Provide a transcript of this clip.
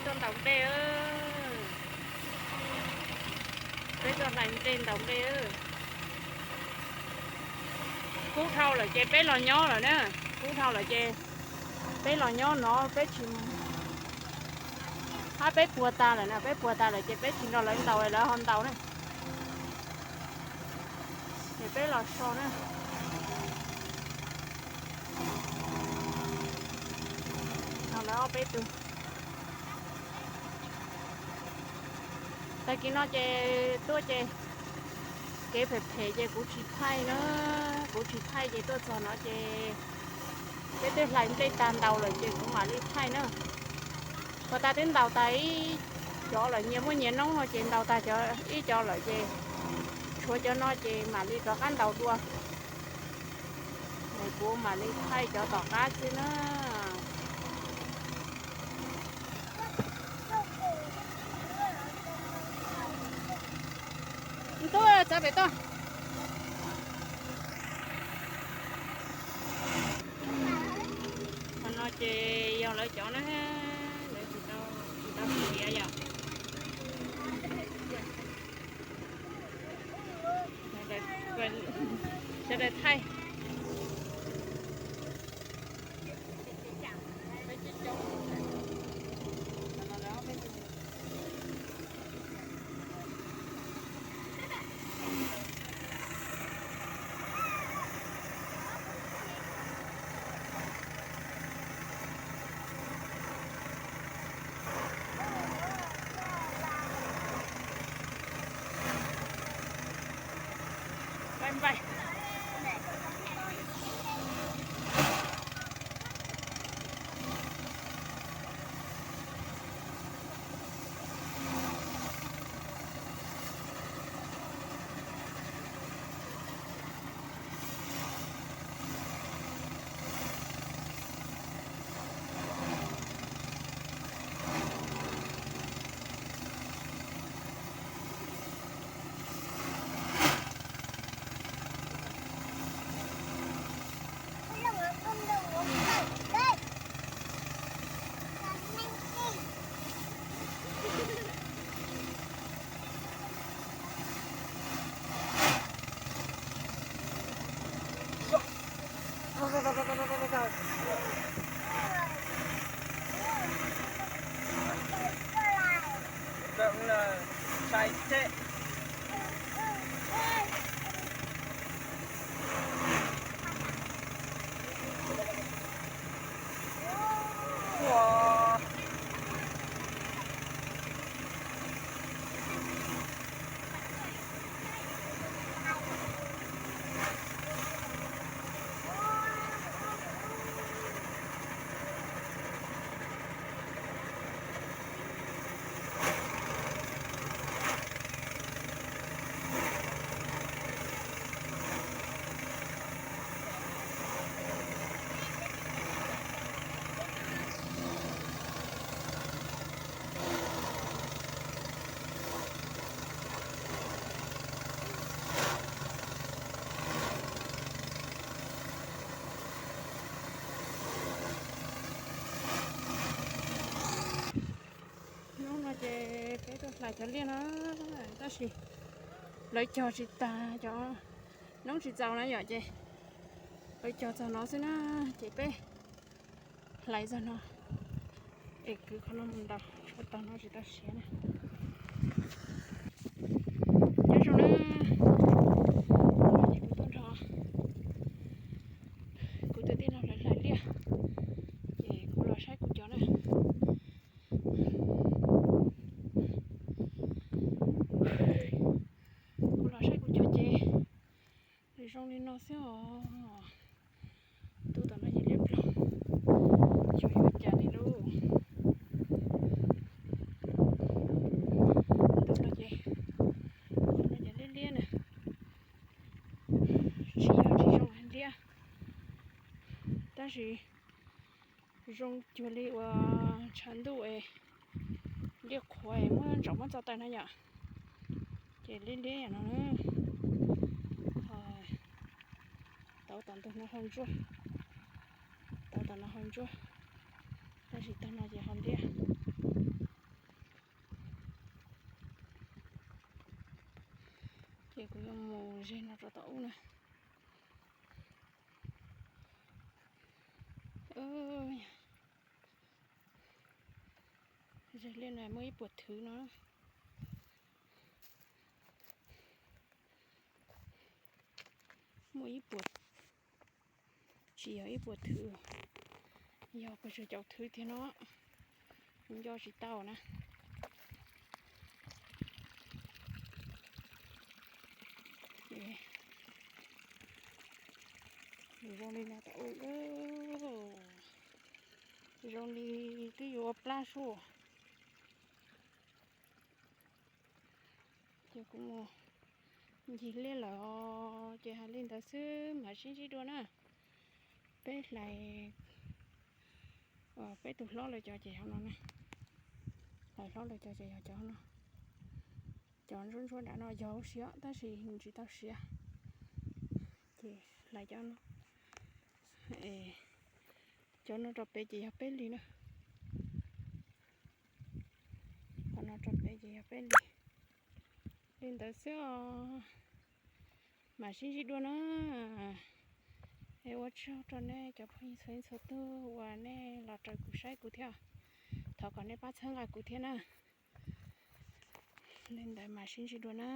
Tuaj ntaus nplej, peb tuaj hlais nplej ntaus nplej. Kub dhau lawm ces peb los nyob lawm na. Kub dhau lawm ces peb los nyob no, peb tsis, hab peb puas tas lawm na, peb puas tas lawm ces peb tsis nrog lawv ntaus, lawv ho ntaus na. Ces peb los so na. Lawv ob peb tug. Tag kis no ces tuaj ces kev phem phem ces kuv tsis thaij na, kuv tsis thaij ces tuaj txog no ces peb twb hlais nplej tag ntaus lawm ces kuv mam li thaij na. Puas tas twb ntaus tas ib cov lawm, nyias muaj nyias noob no ces ntaus tag cov ib cov lawm ces tshuav cov no ces mam li rov qab ntaus dua. Kuv mam li thaij cov tom qab xwb na. Tub, txav pem toj. Qhov no ces yog lawv cov na, lawv tsis tau, tsis tau tiav yom. Sawv daws thaij. Hnub no ces peb tuaj hlais cov liaj no, tab sis lawv cog tsis tag, cov noob tsis txaus na yom, ces lawv cog txog no xwb na, ces peb hlais txog no es kwv qhov no mus ntaus, tshuav tog no tsis tau siav na. Nyob zoo na, kuv tuaj nrog kuv tus tij laug lawv hlais liaj, ces kuv los saib kuv cov na. Kuv los saib kuv cov ces zoo li no xwb os. Ntu tom no ces liab ploog, xyov yuav cas li lauj. Ntu no ces, no ces liab liab na, tsis yog tsis zoo hais liab, tab sis zoo cuag li uas tshav ntuj es liaj qhuav es muab ntsaum muab txo tawm na yom. Ces liab liab yam no na, tau tom ntug no ho ntsuab, tau tom no ho ntsuab, tab sis tag no ces ho liab. Mus ze no rau tom ub na. Ze liaj no muaj ib puas thwv no. Muaj ib puas, tsis yog ib puas thwv, yog puas tsawg caum thwv tiag no, nco tsis tau na. Zoo li no tau, zoo li twb yuav ua plab sub. Ces kuv mus ncig liaj lawm os, ces hais li ntawd xwb mam sib ntsib dua na. Peb hlais, peb tus hlob lawv cov ces yog no na. Hlais hlob lawv cov ces yog cov no. Cov ntsuab ntsuab nram no yog huv si tab sis tsis tau siav. Ces hlais cov no, cov no rau pem ces yog peb li na. Qhov no rau pem ces yog peb li. Li ntawd xwb os, mam sib ntsib dua na. Es ua tsaug rau nej cov phooj ywg txhua leej txhua tug uas nej los raws kuv saib kuv thiab. Thov kom nej pab txhawb nqa kuv thiab na. Li ntawd mam sib ntsib dua na.